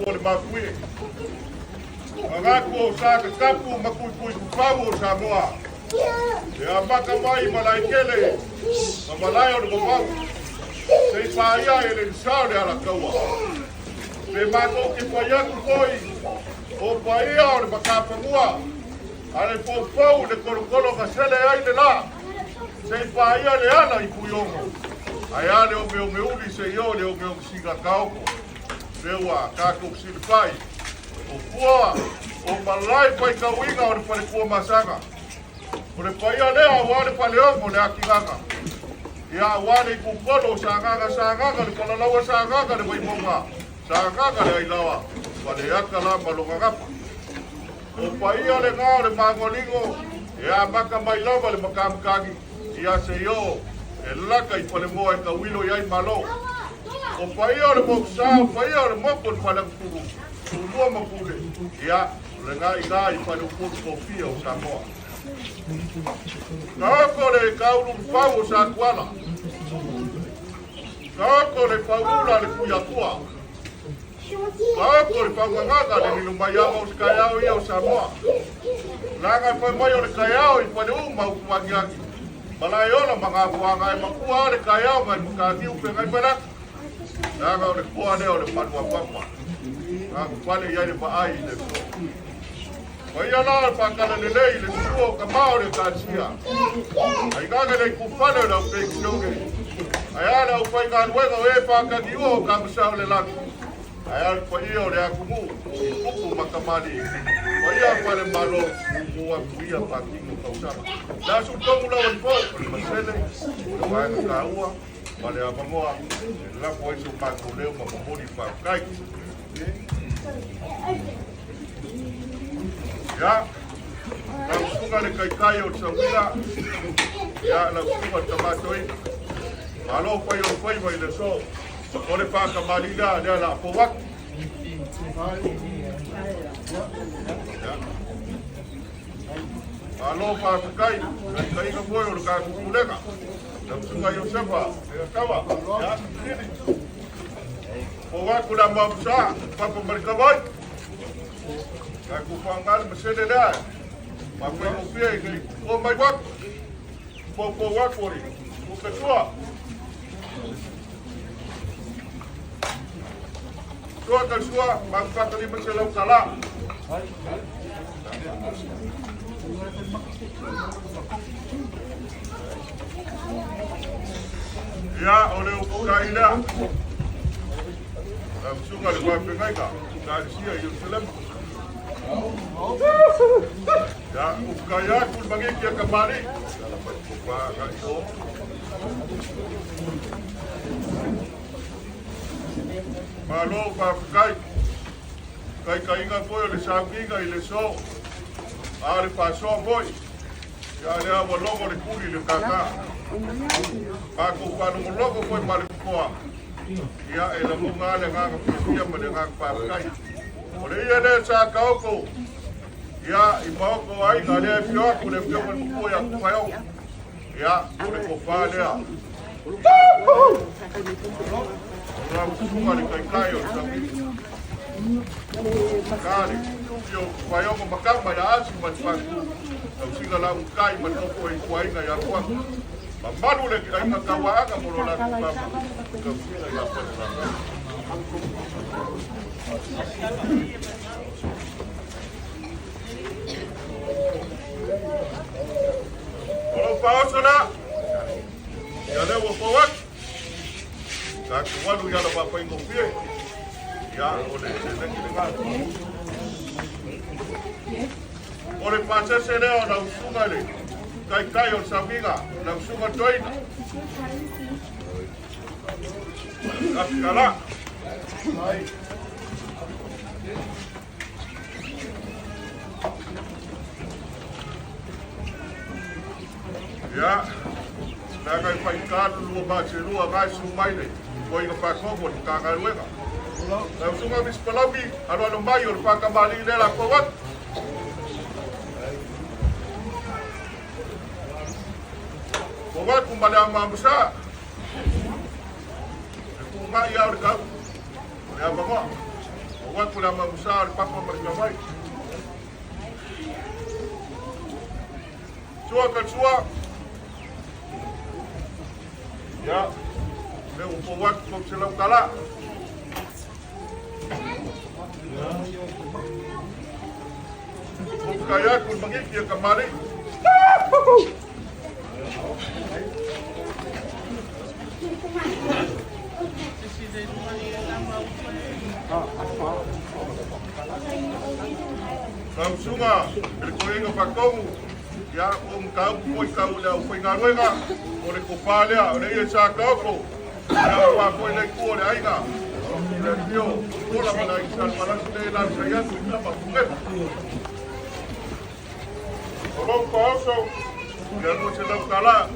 O le mafuie. Manatu o sa kakapu ma kuikui pupau o Samoa. E amata mai Malaetele ma malae o le vavau. Seia paia e le sa o le Alataua. Pe matou te fai atu foi o paia o le matafanua a le poupou le kolokolo na sele ai le la. Seia paia le ala i Fuiono. Ae a le omeomeuli seia o le omeomesina taoto. Pe ua tatou silafai, o fua o malae faitauina o le Faletuamasaga. O le paia lea aua le Faleono le atinaga. Ia aua le itupolo o Sagaga, Sagaga le Falalaua, Sagaga le Vaimauga, Sagaga le Ailaoa, Faleata la ma lona gafa. O paia lena o le Magolino e amata mai lava le Matamatagi ia seia oo e laka i Falemoa e tauilo i ai Malo. O paia o le Mokusa, o paia o le motu o le Faleagafulu, Tumua ma Pule, ia, o lena i ina i Faleupolu Tofia o Samoa. Taoto le taululufau o Satuala, taoto le fauula le Tuiatua, taoto le faugagaga le lilomaiava o se taeao ia o Samoa. Leaga e fai mai o le taeao i Faleuma utuagiagi, Malaeola ma Gafuaga e matua lava le taeao nai Mataniu Feagaimalaga. Leaga o le toa lea o le Manuapapa. Gagufale i ai le vaai i le po. Paia la o le faatalalelei i le sua o tama o le Ekalesia. Tainane le itufale o le aupeisione. Ae a le aufaigaluega o e faataliua o Kamasa o le lagi. Ae a le paia o le atunuu i tupu ma tamalii. Paia faale-Malo, mumu atu ia faatino tausaga. Le asu tonu lau alifou, o le masele, o le vaega taua ma le avanoa e lafo ai so matou leo ma momoli faafetai. Ia, lau susuga le taitai o le Sauila, ia, lau susuga le Tama Toeaina. Malo fai o le faiva i le aso. O le faatamalii lea, lea la pou atu. Ia. Malo faafetai, taitaiga foi o le tatou pulega. Lau susuga Iosefa, Leiataua, ia, Sili. Pou atu le amamusa, papa ma le tavai. Tatou faaaoga le masele lea. Faafaigofie i le o mai atu. Poupou atu o le ukatua. Sua ka sua, mafaka 500 tala. Ia, o le upu kai lea. Lau susuga le faafeagaiga, Ekalesia i Ierusalema. Ia, upu kai atu le magiki a kamali'i. Malo faafetai. Taitaiga foi o le sauniga i le aso, a o le faasoa foi. Ia lea ua logo le tuli i le kākā. Matou faalogologo foi ma le totoa. Ia e lagona lava le agaga fiafia ma le agaga faafetai. O le ia lea sa taoto ia i maota o aiga lea e afio atu le afioga i le matua ia Tufaeogo. Ia, o le tofa lea. O lau susuga le taitai o le sauniga. Kale, fio Tufaeogo ma tama ia Asi ma le Fatu, tausiga lau utai ma le nofo i tuaiga ia Puaku. Mamalu le aiga tauaaga mo lo latou tama, tausiga ia Falelagau. O lou faaoso lea, ia lea ua fou atu. Tatou alu i ala faafaigofie, ia o le seleni lena. O le pasese lea o lau susuga i le taitai o le sauniga, lau susuga Toeaina. Afitala. Ia, leaga e faigata lua maselua ga su mai le koiga faatogo o le Matagaluega. Lau susuga Misi Palauli, aloalo mai o le faatamalii lea la tou atu. Tou atu ma le amamusa. E tuugai au le tau. O le avanoa. atu le ama musa o le papa ma le kavai. Sua ka sua. Ia, le ua pou atu $300. Kai aku le mangiki e ka mali. Kausunga, le koenga whakongu, ia o mkau koi kau le au whaingaruenga, o le kopalea, o le ia sa kaoko, ia wā koe le kua le aiga, le pio, kola mana i sa malasu le lau sa iatu, ina ma pungema. O lou paoso, ia $200.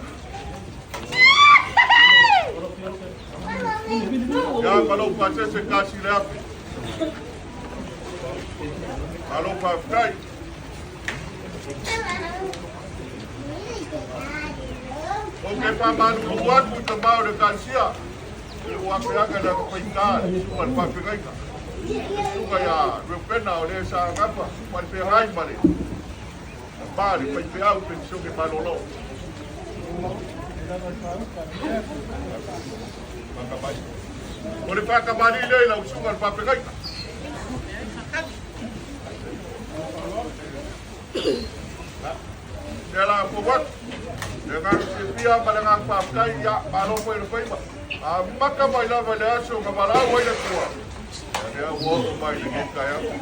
Ia ma lou pasese kasi le ape. Malo whawhitai. O ke whamanu atu i ka mao le kansia. E ua peaka le ka paita, sunga le whawhengaika. Sunga ia Rupena o le sa ngapa, ma le whehai ma le. Ma le pai pe au pe sunga malolo. O le whakamani le lau sunga le whawhengaika. Te la po wat. Le ngā se pia ma le ngā whawhitai ia malo foi le whaima. A maka mai lava le aso ka malau ai le kua. Ia lea ua o mai le ke kai aku.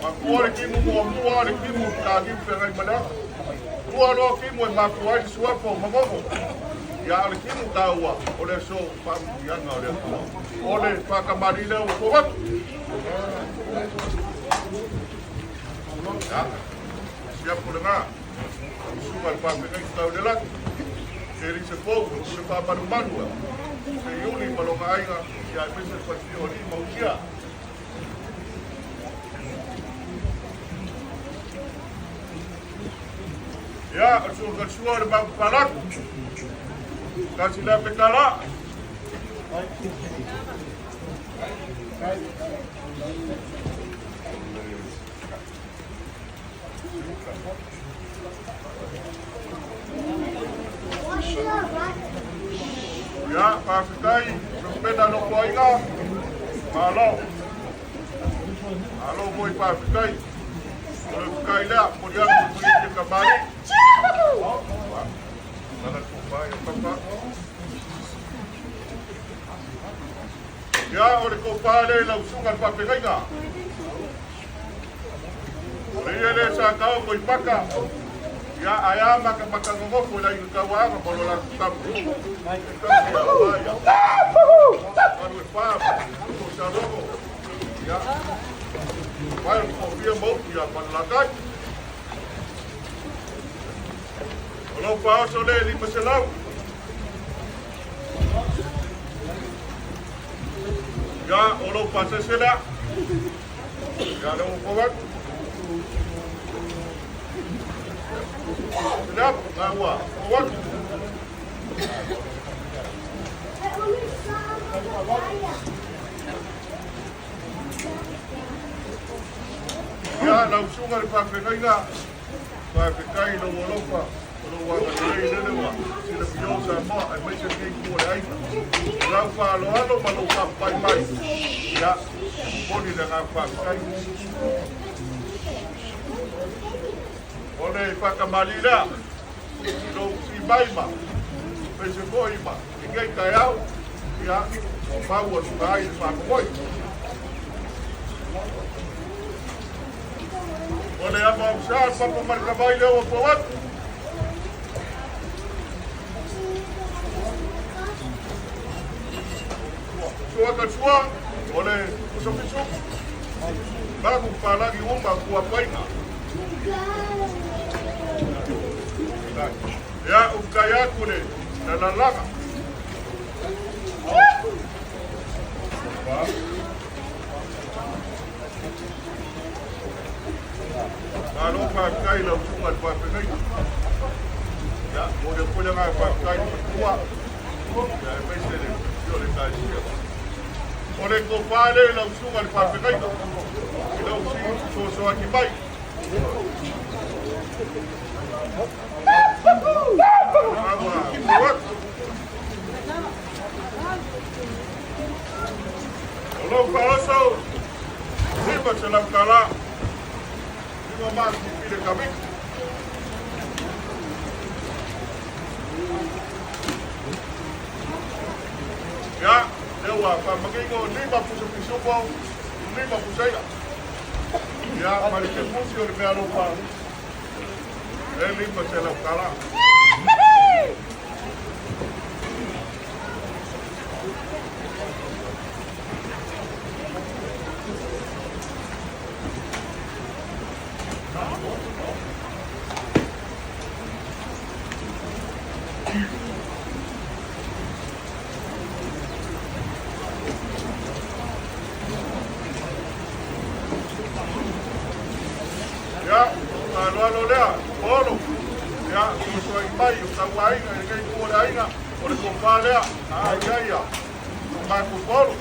Ma kua le kimu mua mua le kimu ka kimu whengai malea. Kua loa kimu e maku ai le suafa o mangogo. Ia o le kimu ka ua o le so whamuianga o le atua. O le whakamari lea ua po watu. Ia, siapo le ngā. Suka le whawhengai ki tau le laki. Te rise pou, le whamanumanu. Te iuli malonga aiga, ia e mese whatio ni mautia. Ia, o sua ka sua le mau palaku. Kasi le petala. Ia, whawhitai, rupena no koainga. Malo. Malo moi whawhitai. O le whakai lea, mori aku mori te kamari. Mana tō mai o papa. Ia, o le kōpā le lau sunga le whawhengainga. O le ia le sa kau koi paka. Ia, aia maka maka ngongofo la i kauanga mo lo la tamu. Manu e whā, o sa rogo. Ia, mai o pia maupu ia manalakai. O lau whaoso le 500. Ia, o lau pasese lea. Ia, le o wawatu. Lea, ngā ua, wawatu. Ia, lau sunga le whawhengainga. Whawhekai lau alofa. O lau wanga lei lele wa. Sila pio sa moa, ai mai se kei kua le aina. Lau whaaloalo ma lau whapai mai. Ia, poni le ngā whawhekai. O le whakamali lea. Lou si mai ma. Pese koi ma. I kei kai au. Ia, o pau o sunga ai le whakamoi. O le ama o sa, papa marika mai leo o po atu. Sua ka sua, o le kusapisu. Baku palagi uma kua painga. Ia, ukai aku le, la lalaga. Malo whawhitai lau sunga le whawhengai. Ia, mo le pule ngā whawhitai le patua. Ia, e meise le, pio le kaisia. O le tofa lea i lau susuga i le faafeagaiga, i lou fesoasoani mai. O lou faaoso, $500, lima masi pile kamiki. Ia, lea ua faamanino lima pusa pisupo, lima pusa i'a. Ia, ma le kefusi o le meaalofa, e $500. Ia, faaaloalo lea, Olo. Ia, sosoagi mai o tauaiga i lenei itu o le aiga, o le tofa lea, a ia ia, o matou Olo.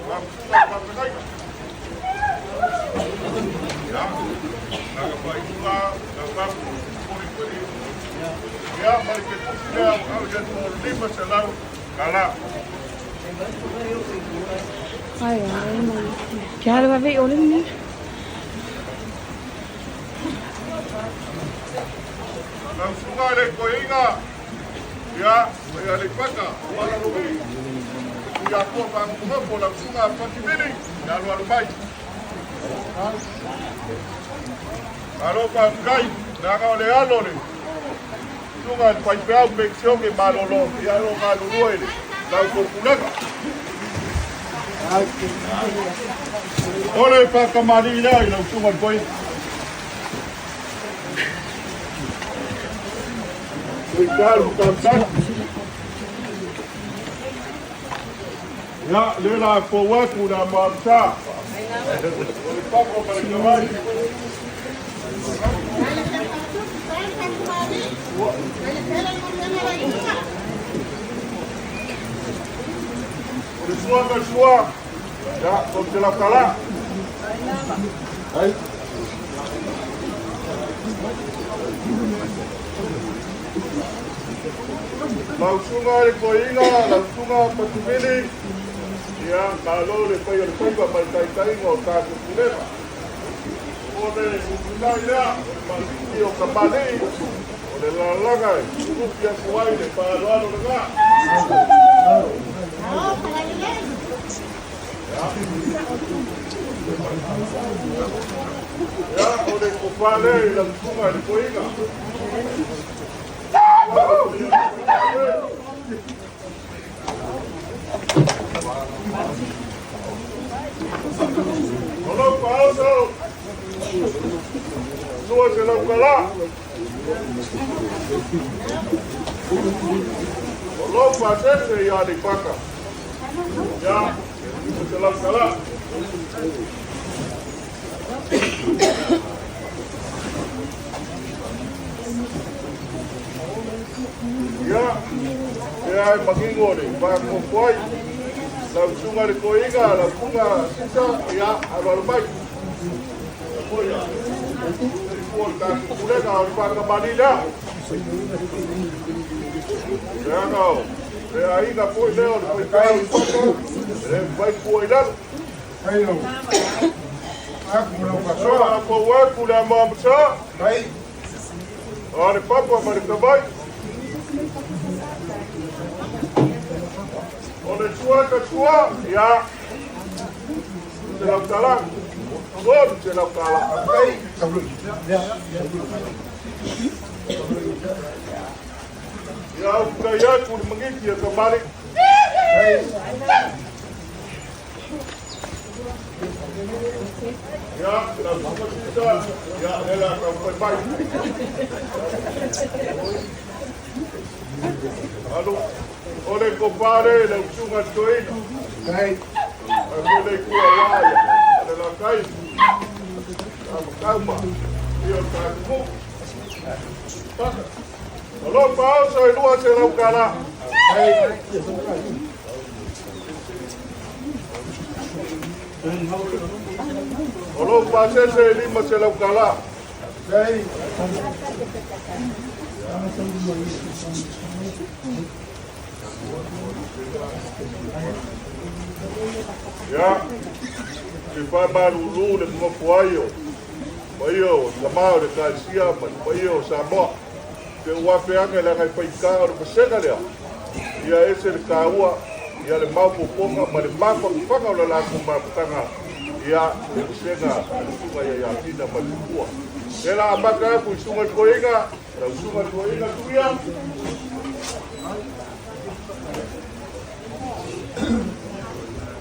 Lau susuga i le faafeagaiga. Ia, naga faaiuga, lau fapu, puli puli. Ia, ma le kefusi lea, au ia o $500. Ai ai mai. Ke alu ave i ole ni. Lau susuga i le toeaina, ia, ia Aleipata, wala lohi. Ia koa whangopongopo, lau susuga Fatimili, ia alu alu mai. Alo whangai, leaga o le alo le. Susuga i le faifeau penisione malolo, ia alo galulue i le lau taupulega. O le whakamali lea i lau susuga i le toeaina. Ia, le la fou atu le maamsa. O le pako ma le kavai. O le sua ma le sua. Ia, tou te lautala. Ai. Lau susuga i le toeaina, lau susuga Patuvili, ia, malo le fai o le faiva ma le taitaiga o tatou pulega. O le ututai lea, o le masiki o kamali'i, o le lalalaga e tutupi atu ai le faaaloalo lena. Ia, o le tofa lea i lau susuga i le toeaina. O lou faaoso, $200. O lou faasese ia Aleipata. Ia, $500. Ia, e ai manino le whakakoko ai. Lau susuga i le toeaina, lau susuga Sisa, ia, alu alu mai. Ia, foi o le tatou pulega o le whakamani lea. Leaga o le aiga foi lea o le faifeau i fafo, e le mafai tua i lalo. Soa fou atu le amoamasa. O le papa ma le tamai. O le sua ka sua, ia. $100. $300. Ia au kai atu le mangiti a kamali. Ia, lau susuga Sisa, ia, le la kau fai mai. Alo, o le kopare lau susuga toeaina. Ai le kua waia, le la kai. Kauma, ia o tatou mu. O lou faaoso e $200. O lou pasese e $500. Ia, te faamalulu le nofo ai o paia o tama o le Ekalesia ma le paia o Samoa. Te ua afeaga leaga e faigata o le vasega lea, ia ese le taua, ia le maopoopoga ma le mafanafana o le latou mafutaga, ia le vasega a le susuga ia Iapina ma le Tupua. E la amata atu i susuga i toeaina, lau susuga i toeaina Tuia.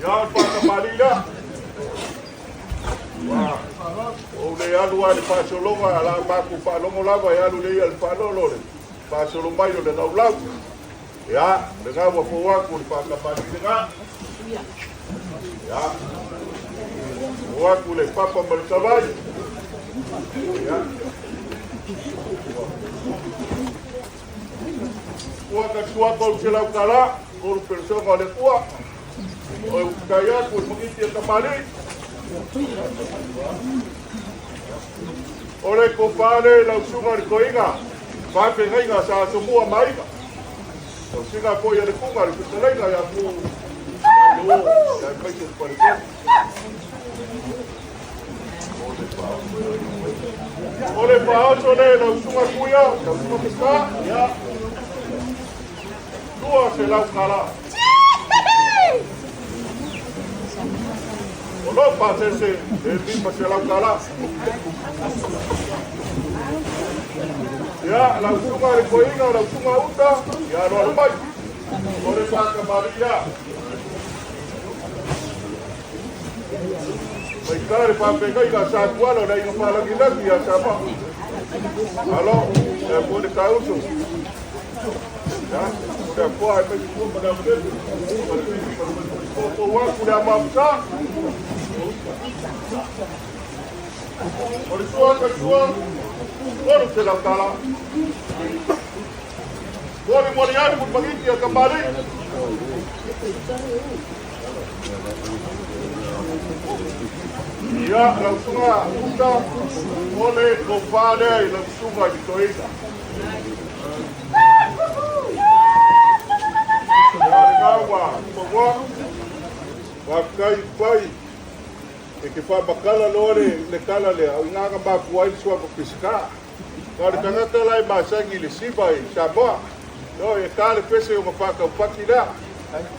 Ia o le faatamalii lea. Ua ou le alu lava i le faasologa, a la matou faalogo lava e alu lea i le faalolo le faasolo mai o le laulau. Ia, lena ua fou atu le faatamalii lena. Ia, fou atu le papa ma le savai. Ia, ua ka sua $300, tolu persona o le tua. O e utai atu e magiti e tamalii. O le kofale lau susuga i le toeaina, faafeagaiga sa asomua ma aiga. Lau susuga foi a le kuga, le fetalaiga ia pu Malo, ia aemaise le faletolu. O le faaoso le lau susuga Tuia, lau susuga Peseta, ia, $200. O lou pasese e $500. Ia, lau susuga le toeaina, lau susuga Uta, ia aloalo mai. O le faatamalii ia. Faigata le faafeagaiga sa tuala o le aiga faalagilagi ia Samoa. Alo, e po le kauso. Ia, o le afoa e mai tua ma le amulepe. Ma le pisi ma le po po atu le amamsa. O le sua ka sua, $300. Moli moli atu le magiti a kamali. Ia, lau susuga Uta, o le tofa lea i lau susuga i le toeaina. Ia, lena ua maua, faafetai pai e te faamatala loa le tala lea, o i ina na mafua ai le suafa Peseta. Ma o le tagata la e masani i le siva i Samoa. Ioe, e ta le pese ona faataupati lea.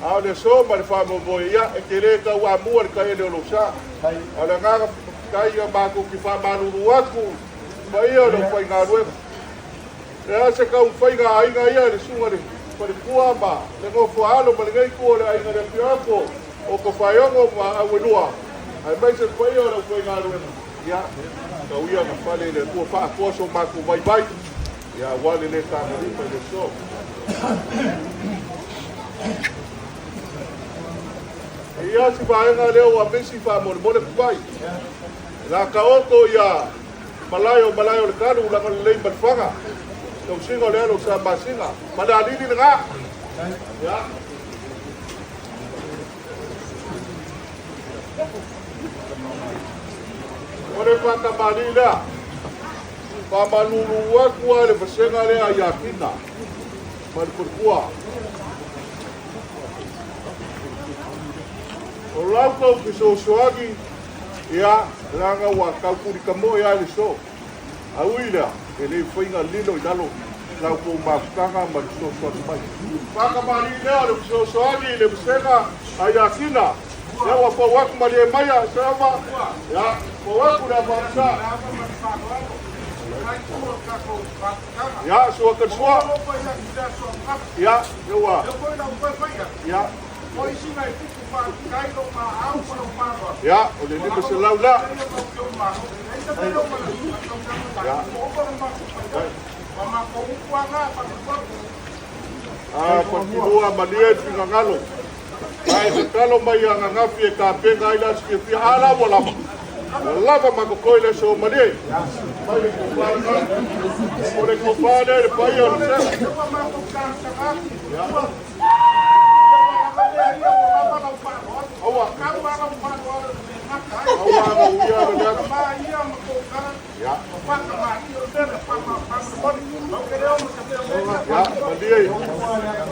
A o le aso ma le faamoemoe, ia, e te le tau amua le taele o lou sa. A o le agaga faafetai ia matou te faamalulu atu i paia o le aufaigaluega. E a se taumafaiga a aiga ia i le susuga i le falepua ma le nofo a alo ma lenei itu o le aiga i le afio atu o Tofaeono ma Auelua, aemaise le paia o le aufaigaluega. Ia, tau ia na fale i le Atua faaatoa so matou vaivai, ia aua le le tagalima i le aso. E i ai si vaega lea ua misi faamolemole kuai. La taoto ia malae o malae o le talu laga lelei ma le faga. Tausiga o le alo o sa masina. Ma le alili lena. Ia. O le faatamalii lea. Faamalulu atu lava le vasega lea ia Tina ma le faletua. O lau tau fesoasoani, ia, leaga ua tautulitamoe lava i le so. A ui lea, e le mafai ona lilo i lalo la outou mafutaga ma le fesoasoani mai. Faatamalii lea o le fesoasoani i le vasega a ia Tina. Ia ua pau atu malie maia, Seova. Ia, pau atu le afaasa. Ia, sua ka sua. Ia, ua. Ia. Ia, o le 500 la. Ia. A fatilua malie le finagalo. A e tatalo mai ananafi e tapena ai le aso fiafia. A la ua lava. Ua lava ma totoi le aso malie. Mai le tofa lena. O le tofa lea i le paia o le sela. Ia. Aua. Ia, malie,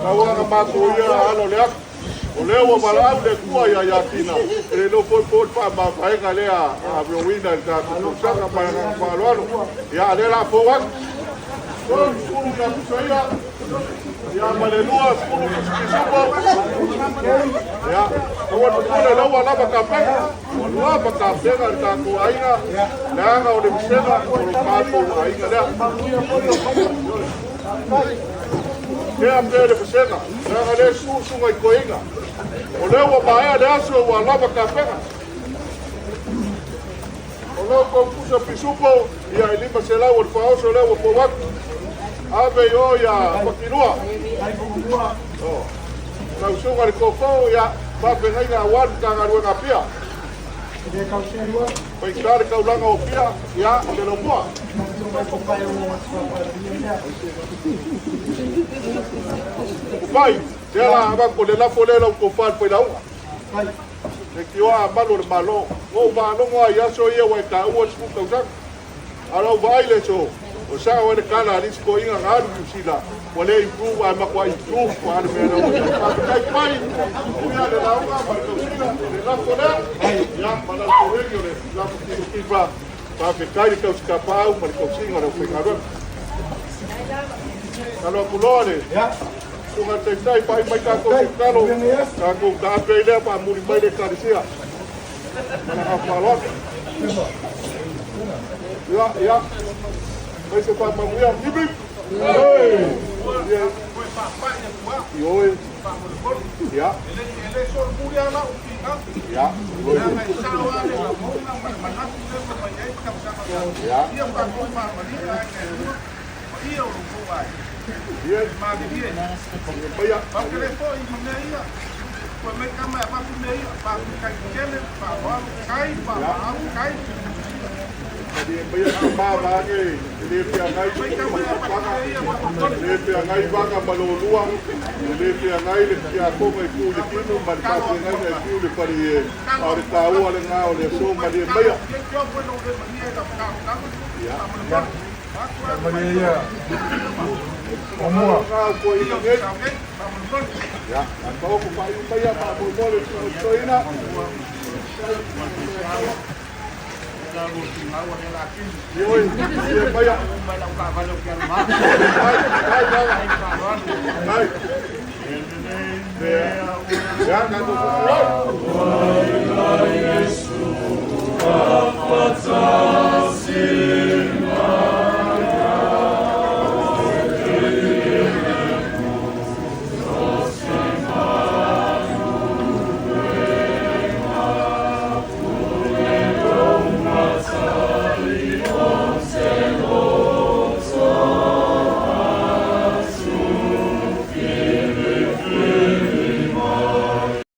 tau na matou ia alo le atu. O lea ua valaau le Atua ia Iakina, e le iloa foi po o le faamavaega lea a Rowena i le tatou tausaga ma le agaga faaaloalo. Ia, a o lea o le a fou atu. 30 ia Tusaia, ia ma le 20 tusipisupo. Ia, aua le popole, o lea ua lava tapena. Ua lava tapena le tatou aiga, leaga o le vasega o lo tatou aiga lea. Tea pea le vasega, leaga lea e susu susuga i toeaina. O lea ua maea le aso ua lava tapena. O lea tou pusa pisupo, ia e 500 o le faaoso lea ua pou atu. Ave i o ia Fatilua. Lau susuga i le tootoo, ia faafeagaiga aua le Matagaluega a Apia. Faigata le taulaga o Apia, ia le Laumua. Pai, lea la avatu le lafo lea lau tofa le failauga. Leitioa a malu o le Malo. Ua ou faalogo lava i aso ia ua e taua le 10 tausaga. A o lau vaai i le aso, ua sao ai le tala a le isi toeaina na alu i Niu Sila, ua le improve ae matua improve lava le mea lea ua i ai. Faafetai pai, manuia le lauga ma le tausina, le lafo lea, ia ma lau kolegi o le lafo kifakifa, faafetai le tausitapaau ma le tausiga o le aufaigaluega. Talo atu loa le susuga i le Taitai, pai mai tatou se tatalo, tatou taape ai lea faamuli mai le Ekalesia. Ma le agaga faaaloalo. Ia, ia, mai se faamanuia. Hip hip! Ia, ioe. Ia. Ia, ioe. Ia. Ia. Ia. Malie maia tama vaage e le feagai ma le le feagai vaga ma lolua, e le feagai le tiakoga i pu i le kinu ma le faafeagaiga i fiu le falie, a o le taua lena o le aso. Malie maia. Ia. Malie ia. Omua. Lena o toeaina nei. Ia, a taoko faaiu maia faamolemole toeaina. Ioe, malie maia. Ai, ai, ai. Ai. Ia, tatou.